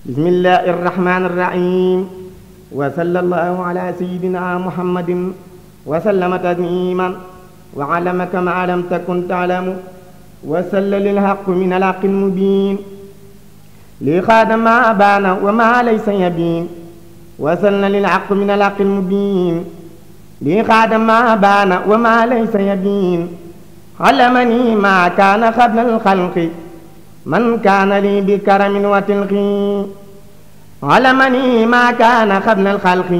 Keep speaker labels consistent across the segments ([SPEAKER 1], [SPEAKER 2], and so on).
[SPEAKER 1] بسم الله الرحمن الرحيم وصلى الله على سيدنا محمد وسلم تسليما وعلمك ما لم تكن تعلم وسل للحق من الحق المبين لخاد ما بان وما ليس يبين وسل للحق من الحق المبين لخاد ما بان وما ليس يبين علمني ما كان قبل الخلق من كان لي بكرم وتلقي علمني ما كان قبل الخلق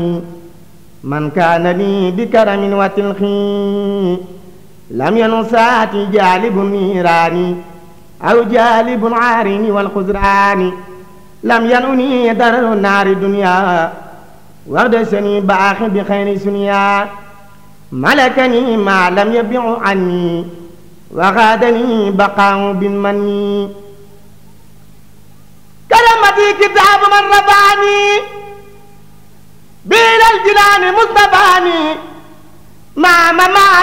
[SPEAKER 1] من كان لي بكرم وتلقي لم ينساتي جالب النيران أو جالب العارين والخزران لم ينؤني درر النار دنيا واغدشني باخ بخير سنيا ملكني ما لم يبع عني وغادني بقاء بالمني كرمتي كتاب من رفعني بين الجنان مصطفاني ما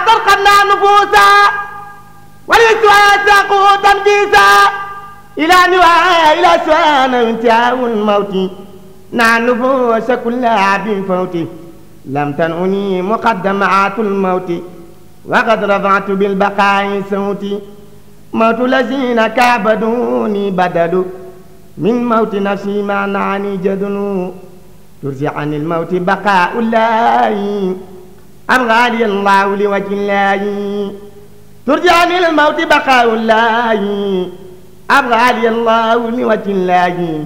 [SPEAKER 1] ترقبنا نفوسا ولسوا ساقوا تنفيسا إلى نوايا إلى سوان انتهاء الموت نعم نفوس كلها بفوت لم تنعني مقدمات الموت وقد رفعت بالبقاء صوتي موت الذين كابدوني بدل من موت نفسي ما نعني جدل ترجع عن الموت بقاء الله أبغى لي الله لوجه الله ترجع عن الموت بقاء الله أبغى لي الله لوجه الله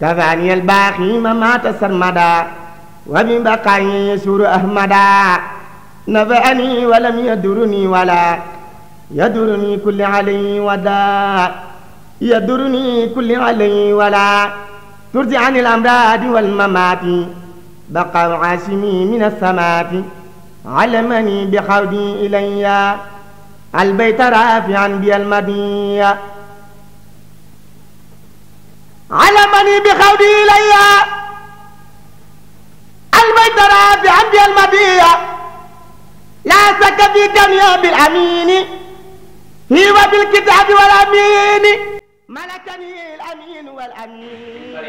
[SPEAKER 1] كفاني الباقي ممات سرمدا وببقائي يسور أحمدا نفعني ولم يدرني ولا يدرني كل علي ودا يدرني كل علي ولا ترجع عن الأمراض والممات بقى عاصمي من السماء علمني بخودي إلي البيت رافعا بي المدية علمني بخودي إلي البيت رافعا بي المدية لا شك في كوني بالأمين هي وبالكتاب والأمين ملكني الأمين والأمين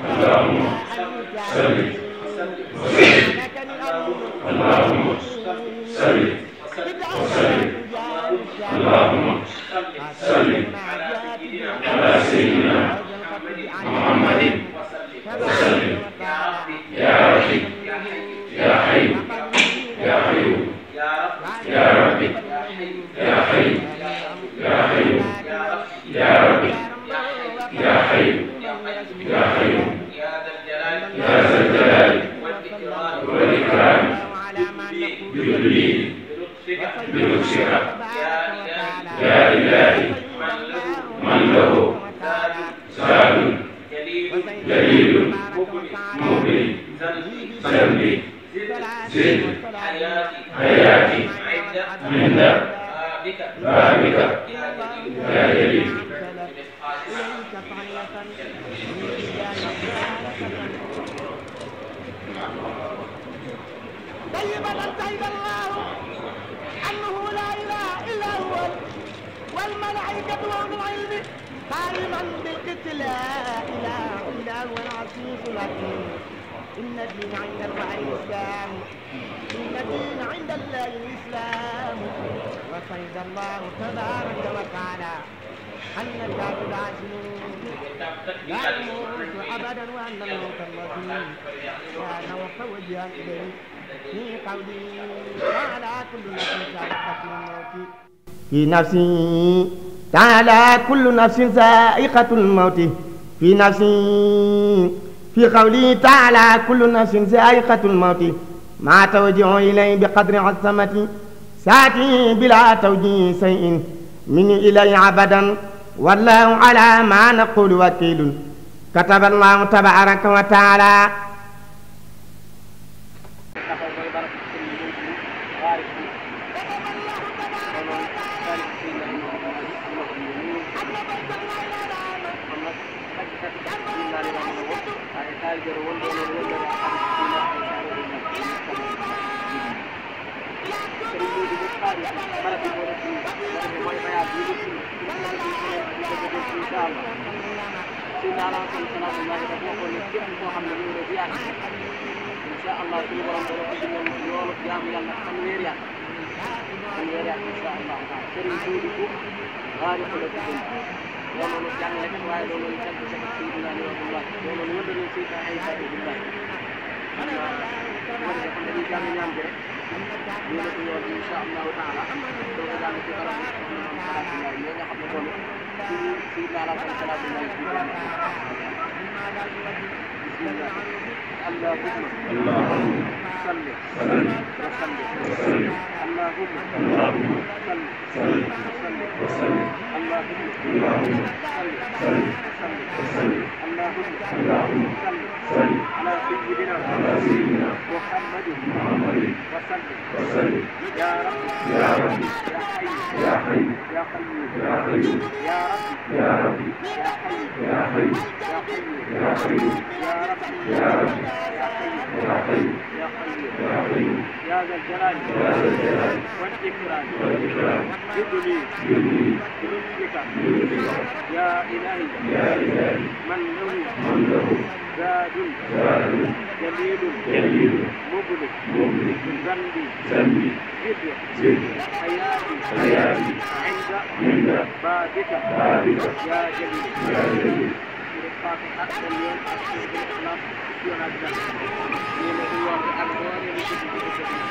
[SPEAKER 2] اللهم صل اللهم صل وسلم اللهم صل على سيدنا محمد وسلم يا ربي يا حي يا قيوم يا ربي يا حي يا قيوم يا ربي يا حي يا قيوم يا ذا الجلال والإكرام بجليل بلطفك يا إلهي من له زاد جليل مغني ذنبي زد حياتي عند بابك يا جليل
[SPEAKER 1] طيبا شهد الله انه لا اله الا هو والملائكه واولو العلم قائما بالقسط لا اله الا هو العزيز الحكيم ان الدين عند الله الاسلام ان الدين عند الله الاسلام وشهد الله تبارك وتعالى ان الكافر العاجلون لا يموت ابدا وان الموت الذي كان متوجها اليه في قولي تعالى كل نفس ذائقة الموت في نفسي تعالى كل نفس ذائقة الموت في نفسي في قولي تعالى كل نفس ذائقة الموت ما توجه إليه بقدر عظمتي ساتي بلا توجيه شيء مني إلي عبدا والله على ما نقول وكيل كتب الله تبارك وتعالى
[SPEAKER 3] si daanaka kon salaatu laay dafa waxoon ne képp koo xam ne ñëw na ziyaar incha allah suñu borom dana ko dimbal loolu jaamu yàlla fanweeri at incha allah sëriñ Tuuti ko waaye ko la ci gën loolu jàngalekat waaye loolu teg ci Seydina Rasulullah loolu wënd na Seydina Isa Abdullah xam naa ko defee xam ne dañuy jàng ñaan bi rek ñu ne ko yoon incha allahu taala doo ko jàng ci barab salaatullahi ñoo nga xam ne moom ci Seydina salaatullahi bismillah اللهم صل وسلم اللهم صل وسلم اللهم صل اللهم صل على سيدنا محمد وسلم يا رب يا حي يا قيوم يا رب يا حي يا قيوم يا رب يا ذا الجلال والإكرام جدني بلطفك يا إلهي من له زاد جليل مبلغ ذنبي جد حياتي عند بابك يا جليل الفاتحة واليوم الإخلاص يوم الجنة يوم اليوم الألوان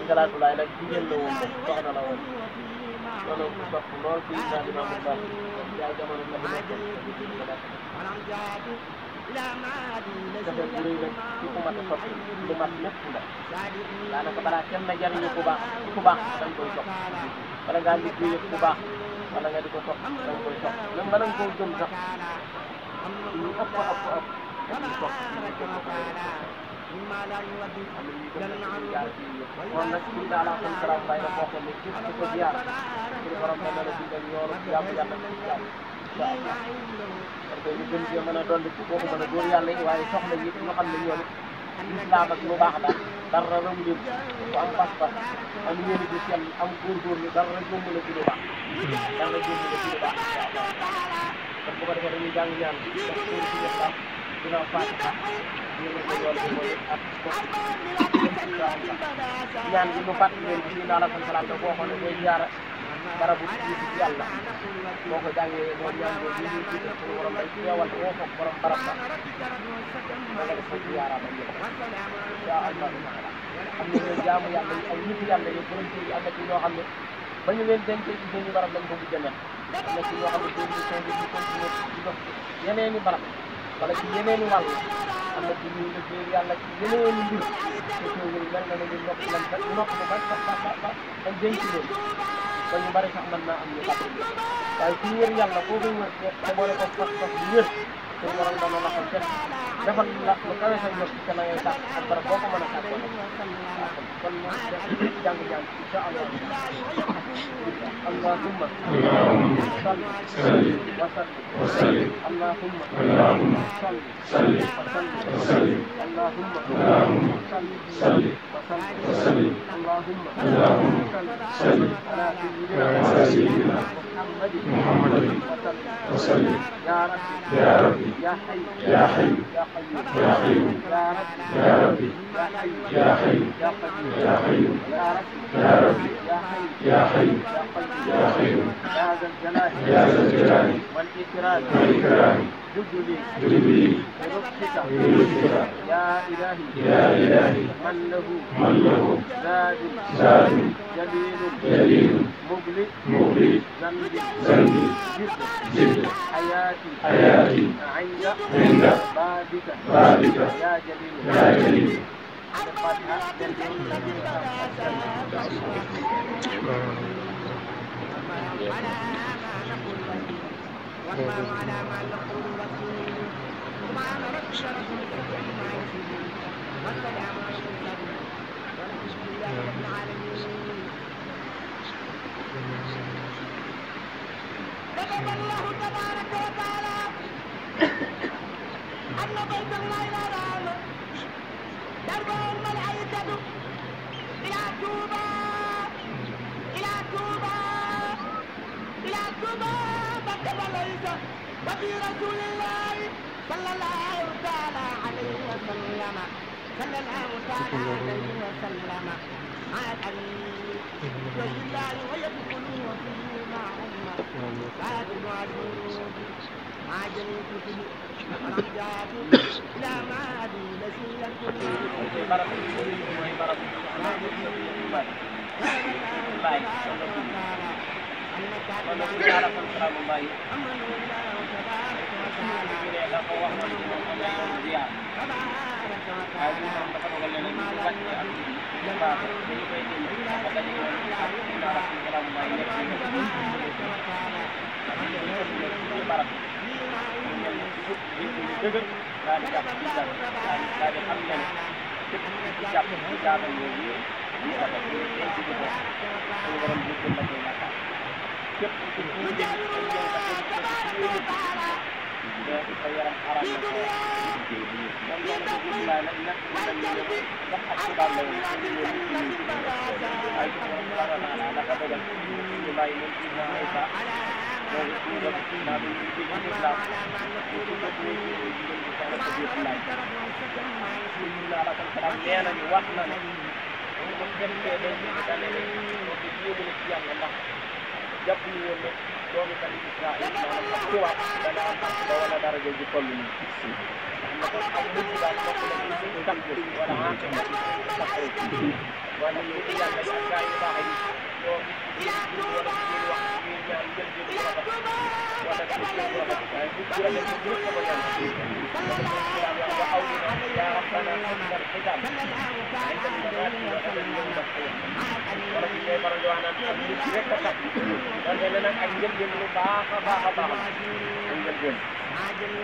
[SPEAKER 3] salaatullahi nag jigéen la woon soxna la woon loolu sopp lool ci Seydina Muhammad yaay jamono la bu nekk dafa bu rëy nag ci ku mat a sopp lu mat lépp la daanaka balaa kenn jariñu ku baax da nga koy sopp wala ngaa liggéey ku baax wala nga di ko sopp da nga koy sopp même ba nga koo gëm sax ñu ëpp kon nag suñu daal ak salaam bay na bokk ni ci ko ziar ci borom da la digal yoonu jàmm yàlla ci jàmm parce que ñu gën ci mën a dolli ci bokku mën a góor yàlla yi waaye soxna yi ñu xam ne ñoom islam ak lu baax daal dara rawu leen ko am pas-pas am yéene di sell am góorgóorlu dara jomb la ci lu baax dara jomb la ci lu baax kon bu ko defee dañuy jàng ñaan bi ndax suñu ci islam dina fatiha yéene ko yool bi mooy ak ñaan bi mu fàttali leen ci naa la salaam da boo xam ne mooy ziara barabu ci yàlla boo ko jàngee moom ñaan boobu ñu ci suñu borom day teewal woo ko borom barab ba da nga def ci ziara ba yëpp insha Allah am na ñoo jaamu yàlla yi ay nit yàlla yi borom ci am na ci ñoo xam ne ba ñu leen dencee ci seen barab lañ ko mujj a nekk am na ci ñoo xam ne seen mission bi ñu continuer di dox yeneen i barab wala ci yeneen i wàll am na ci ñuy liggéey yàlla ci yeneen mbir te teewul mel na ne ñu nokk lan ba nokk ba denc leen ba ñu bari sax mën naa am ñu fàtte waaye ku wër yàlla koo koy wër te boole ko pas-pas bu wér te waral dana la xam defal la lu kawe sa njort te la ngay sàkk ak barab boo ko mën a sàkkoo kon ñu def jàng-jàng incha allah اللهم صل وسلم اللهم صل وسلم اللهم صل وسلم اللهم صل على سيدنا محمد وسلم يا ربي يا حي يا قيوم يا ربي يا حي يا قيوم يا ربي يا حي يا قيوم يا ذا الجلال والإكرام جد لي بلطفك يا إلهي من له زاد جليل مبلي ذنبي جد حياتي عند بابك يا جليل
[SPEAKER 1] والله على ما نقول وكيل سبحان ربك رب العزة عما يصفون والسلام على المرسلين والحمد لله رب العالمين. كتب الله تبارك وتعالى أن بيت الله الحرام ترفع الملائكة إلى طوبى كتب ليس وفي رسول الله صلى الله تعالى عليه وسلم مع الأمين الله ويدخلون فيه معهم فاتن وعدود مع جميع كتب ورمجات إلى معاد نسيلة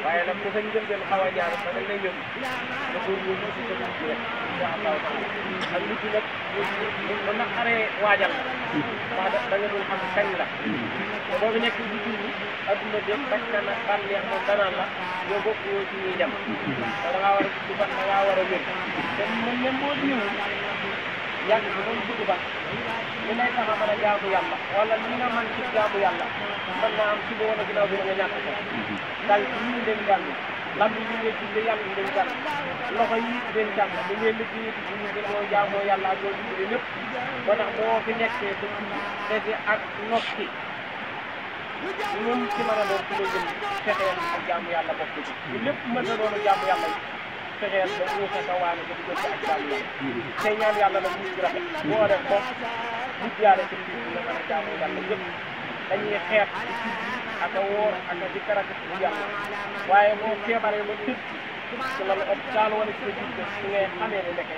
[SPEAKER 1] waaye nag ku sa njëlbeen xaw a jaar ba mel ne ñun nga góorgóorlu si sa dugub rek incha allahu taala ak lu ci nag bu naqaree waajal wax da nga dul xam kañ la te boobu nekk ci jiw bi adduna bi bañ na nag bànneex moom danaan la yow bokkoo ci ñuy dem te da ngaa war a gudd fan da ngaa war a wér te même boo ñëwul yàgg bi moom gudd fan li lay tax a mën a jaamu yàlla wala li nga mën ci jaamu yàlla mën naa am suba wala ginnaaw bi nga ñàkk ko daal ci ñu leen jàng lam yi ñu ngay tudde yàlla ñu leen jàng loxo yi leen jàng li ngeen liggéey ci ñu dañoo jaamoo yàlla ak loolu tudde lépp ba tax boo fi nekkee te dese ak nokki ñoom ci mën a doon ci lay jëm fexeel ak jaamu yàlla bokk ci ñu lépp mën a doon jaamu yàlla yi fexeel ba wuute ka waane ba dugal ci ak jaamu yàlla tey ñaan yàlla nag mujj rafet boo def ko mujj yaale ci biir nga mën a jaamu yàlla yëpp dañuy xeex ak a wóor ak a di karak ci yàlla waaye boo feebaree ba tëdd
[SPEAKER 3] ci la hôpital wala ci la gis ci ngay xamee ne nekke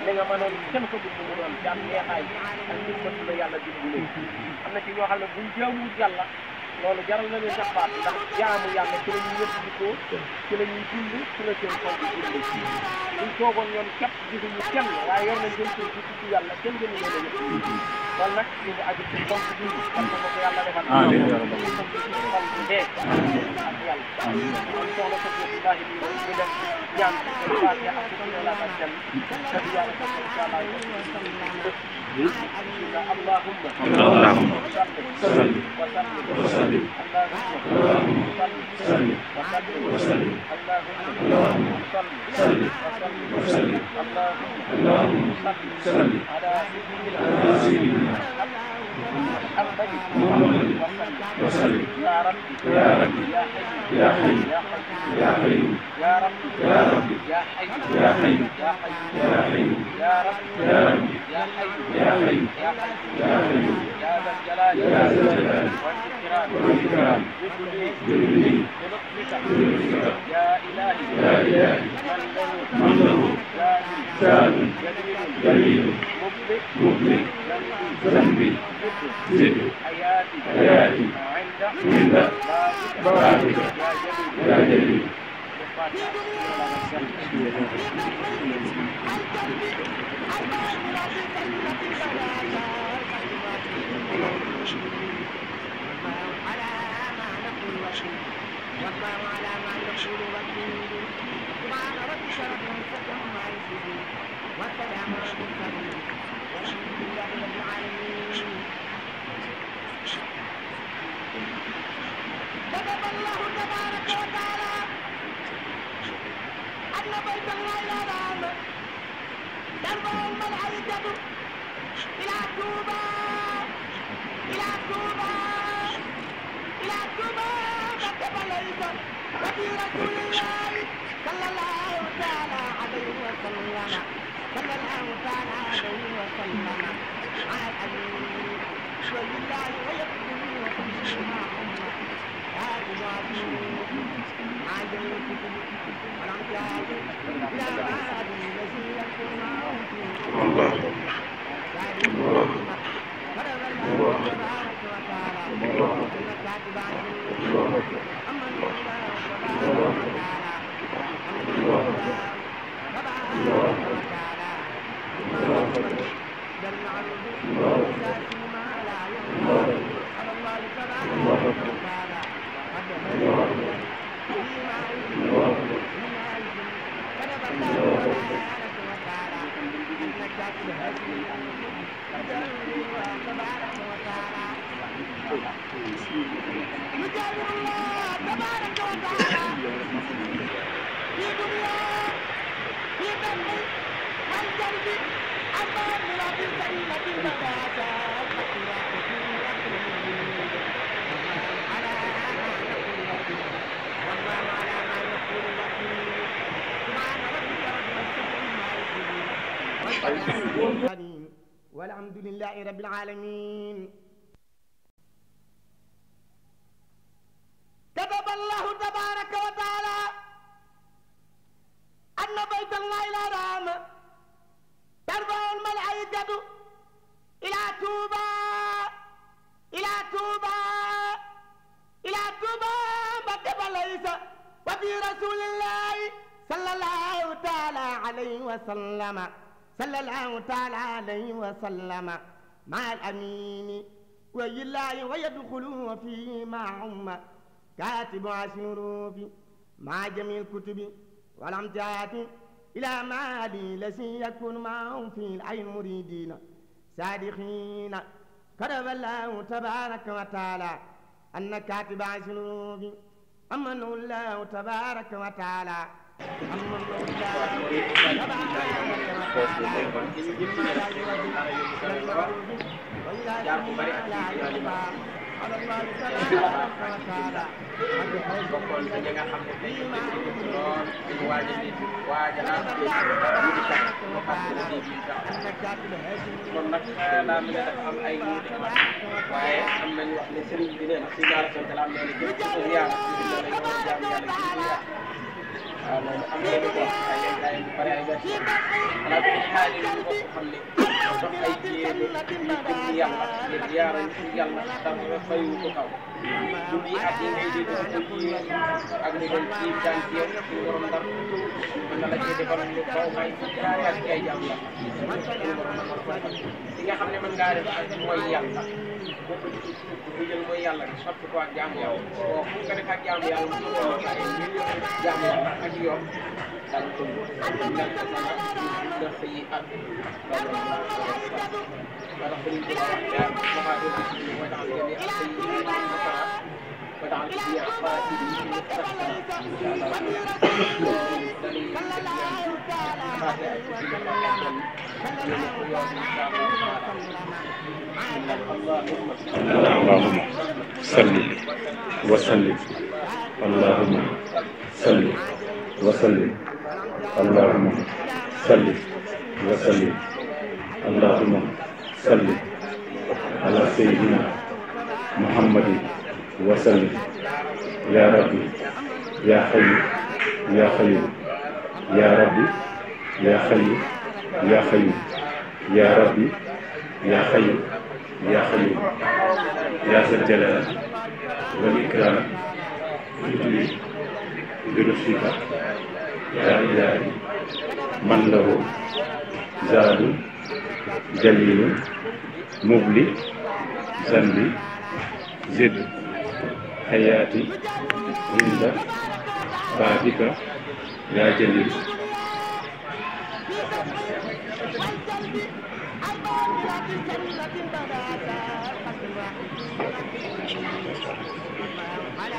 [SPEAKER 3] li nga mënoon kenn ko dugg mu doon jàmm neexaay ak nit bëgg la yàlla dimbali am na ci ñoo xam ne buñ jaamu yàlla loolu jaral na leen sax baat ndax jaamu yàlla ci la ñuy yëkkatoo ci la ñuy dund ci la seen xol di dund buñ toogoon ñoom képp gisuñu kenn waaye yor nañ jëm ci ci yàlla kenn gënu leen a yëpp kon nag ñu ngi aju ci xol bu dund xam na ko yàlla defal amiin xol bu dee ak yàlla ñu soxla ko ci baaxi bi ñu def ñaan ci baax ya ak ci la ak jëm tabi yàlla ko insha Allah اللهم صل وسلم اللهم صل وسلم اللهم صل وسلم اللهم صل على سيدنا محمد وسلم يا رب يا حي يا قيوم يا رب يا حي يا قيوم يا رب يا حي يا قيوم يا ذا الجلال والإكرام بلطفك يا إلهي من له زاد جليل مبلغ ذنبي زد حياتي عند بابك يا جليل
[SPEAKER 1] والله على ما نقول وكيل سبحان ربك رب العزة عما يصفون والسلام على المرسلين والحمد لله رب العالمين. كتب الله تبارك وتعالى أن بيت الله الحرام ترفع الملائكة إلى طوبى إلى طوبى إلى طوبى كتب ليس وفي رسول الله صلى الله تعالى عليه وسلم صلى الله تعالى عليه وسلم على الأمين ولله ويقبل وكل ما أمة هذه وعدوه مع جميع الكتب والأمثال إلى بعد الذي يكون معهم الله فرض الله تبارك وتعالى المكاتب عنه أما الله تبارك وتعالى تبارك وتعالى جل عنه وساسي ما لا يرضى على الله تبارك وتعالى قد هدى فيما كتب الله تبارك وتعالى أنك تهدي تبارك وتعالى يجعل الله تبارك وتعالى في دنيا في دم والجلد أما من السيئة البداية والحمد لله رب العالمين. كتب الله تبارك وتعالى أن بيت الله الحرام ترفع الملائكة إلى طوبى إلى طوبى إلى طوبى كتب ليس وفي رسول الله صلى الله تعالى عليه وسلم صلى الله تعالى عليه وسلم مع الأمين ويلاي ويدخلوا فيه معهم كاتب عشنروف مع جميع الكتب والأمجاد إلى مالي الذي يكون معهم في العين مريدين صادقين. كتب الله تبارك وتعالى أن كاتب عشنروف أمن الله تبارك وتعالى
[SPEAKER 3] bokkoon ci ñi nga xam ne tey lool ñu waajal kon nag laa mi ne dafa am ay wuute waaye am nañu wax ne sëriñ bi nee na si ñaar sant la am na ne jëm ci ko ziyaara ci la ñu war a jaam yàlla ci ziyaara waaw loolu am na ko ay bari ay version xalaat bi xaali ñu ko xam ne dox ay jéego yi jëm yàlla ngir yaaral yàlla dara fayu ko kaw dund yi ak yi ngay di dox yi ak ni doon ci daan ci yow ci borom ndar mën na la cee defal lu kaw may yaakaar ci ay jàmm la li nga xam ne mën ngaa def ak mooy yàlla bokk ci bu jël mooy yàlla bi soppi ko ak jaamu yàlla boo fu nga def ak jaamu yàlla mu ko ay jaamu yàlla ak yoon daal ko def yi ak wala ko ñu ko ya ma do ci ñu mooy daal jëmi ak yi ko daal ci ya fa ci ñu ko tax
[SPEAKER 2] اللهم صل وسلم اللهم صل وسلم اللهم صل وسلم اللهم صل على سيدنا محمد وسلم يا ربي يا حي يا خير يا ربي يا حي يا خير يا ربي يا خير يا خير يا ذا الجلال والإكرام ادعي برشدك يا إلهي من له زاد جليل مبلي ذنبي زد حياتي عند بابك يا جليل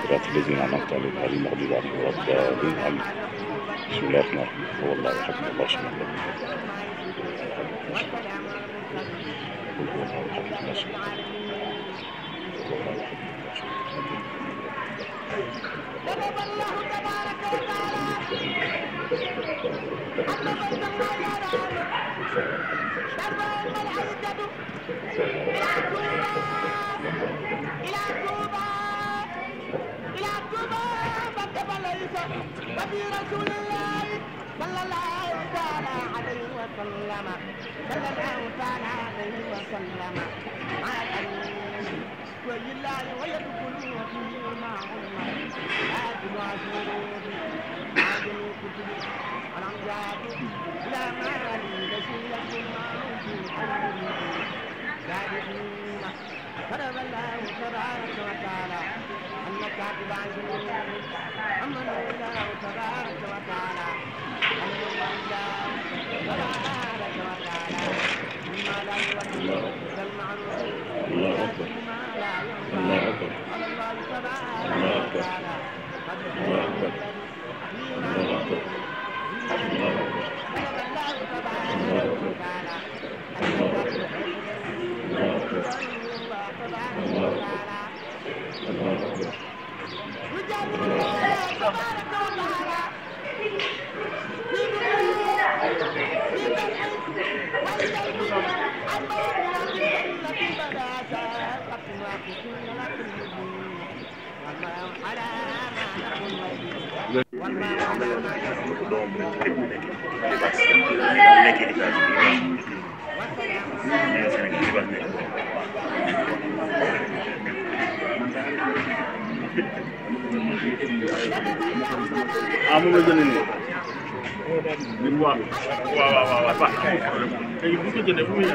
[SPEAKER 2] صراط الذين أنعمت عليهم غير المغضوب عليهم ولا الضالين آمين. بسم الله الرحمن الرحيم هو الله أحد الله الصمد لم يلد قل هو الله أحد الله الصمد قل هو الله أحد
[SPEAKER 1] ضرب الله تبارك وفي رسول الله صلى الله تعالى عليه وسلم صلى الله تعالى عليه وسلم مع الأمين ولله ويدخل فيه معهم آدم وشهود آدم الكتب والأمجاد إلى ما لسيلة المعروف صادقين ضرب الله تبارك وتعالى أن كاتب عن أما الله تبارك وتعالى أن الله تبارك وتعالى مما لا يوجد المعروف
[SPEAKER 2] الله أكبر الله أكبر
[SPEAKER 1] الله تبارك
[SPEAKER 2] الله أكبر
[SPEAKER 1] وتعالى
[SPEAKER 2] الله أكبر الله أكبر الله أكبر
[SPEAKER 1] الله تبارك وتعالى
[SPEAKER 2] الله أكبر الله أكبر الله أكبر
[SPEAKER 4] amul la jëlee nii li mu wax waaw baax léegi bu ko jëndee fu muy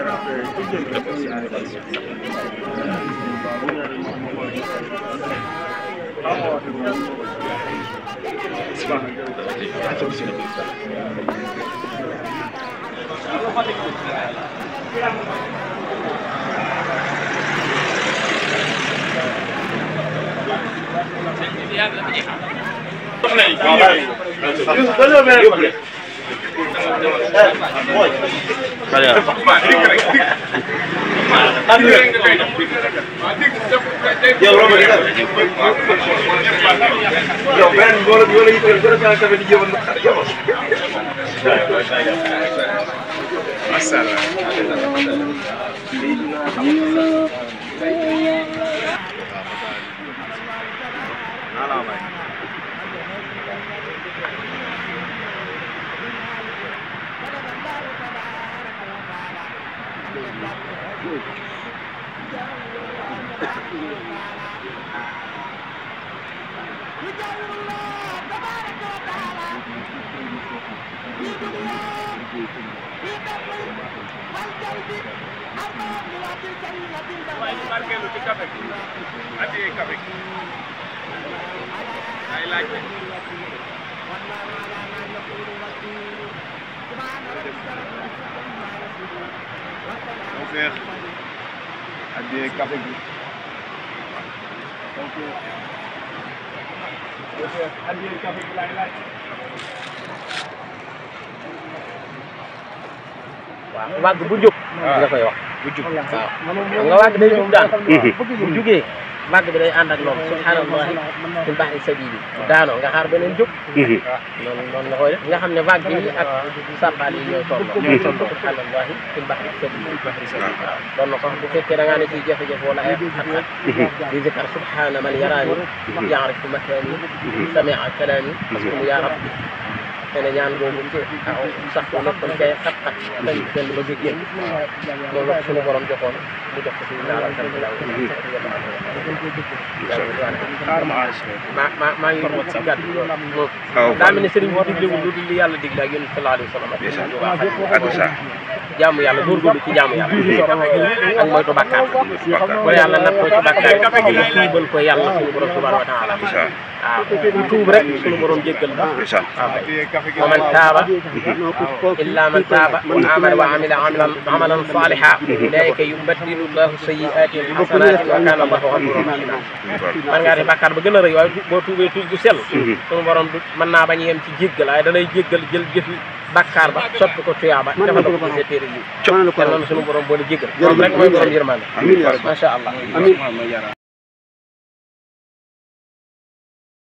[SPEAKER 1] يجاور الله تبارك وتعالى في دنيا في دم والجلد أربع ملات سنة
[SPEAKER 4] waaye ñu barkeelu ci café gi addiyee café gi ay laajte
[SPEAKER 5] Seex addiyee café gi Seex addiyee café gi laay laaj
[SPEAKER 3] waaw wàgg bu jóg nga koy wax bu jóg waaw xam nga wàgg day jóg daan bu jógee wàgg bi day ànd ak loolu subhanallahi fil bahri sabili daanoo nga xaar beneen jóg noonu la koy def nga xam ne wàgg yi ak sàbbaal yi ñooy tolloo subhanallahi fil bahri sabili waaw doon na ko bu fekkee da ngaa ne ciy jafe-jafe wala ay xat-xat di zikar subhana man yaraani yaarifu makaani samia kalaami askumu yaa rabbi xëy ñaan boobu ci sax ko nekkoon kay xat-xat dañ benn ba génn moom la suñu borom joxoon mu jox ko ci naaral tan maa ngi ci gàddu moom daa mel ne sëriñ bi diglewul lu dul li yàlla digle ak yéen sallallahu alayhi wa sallam jaamu yàlla góorgóorlu ci jaamu yàlla ak moytu bàkkaar bu la yàlla nattoo ci bàkkaar tuubal ko yàlla suñu borom subhanahu wa taala waaw ku tuub rek suñu borom jéggal ba wa man taaba illa man taaba wa amana wa amila amalan salihan ulaika yubaddilu llahu sayyi'atihim hasanatin wa kana allahu ghafurun rahima man ngaa def bàkkaar ba gën a rëy waaye boo tuubee tuub bu sell suñu borom du mën naa bañ yem ci jéggal waaye da lay jéggal jël jëfi bàkkaar ba soppi ko tuyaaba defal ko ci sa téere yi te noonu suñu borom boole jéggal moom rek mooy borom yërmande macha allah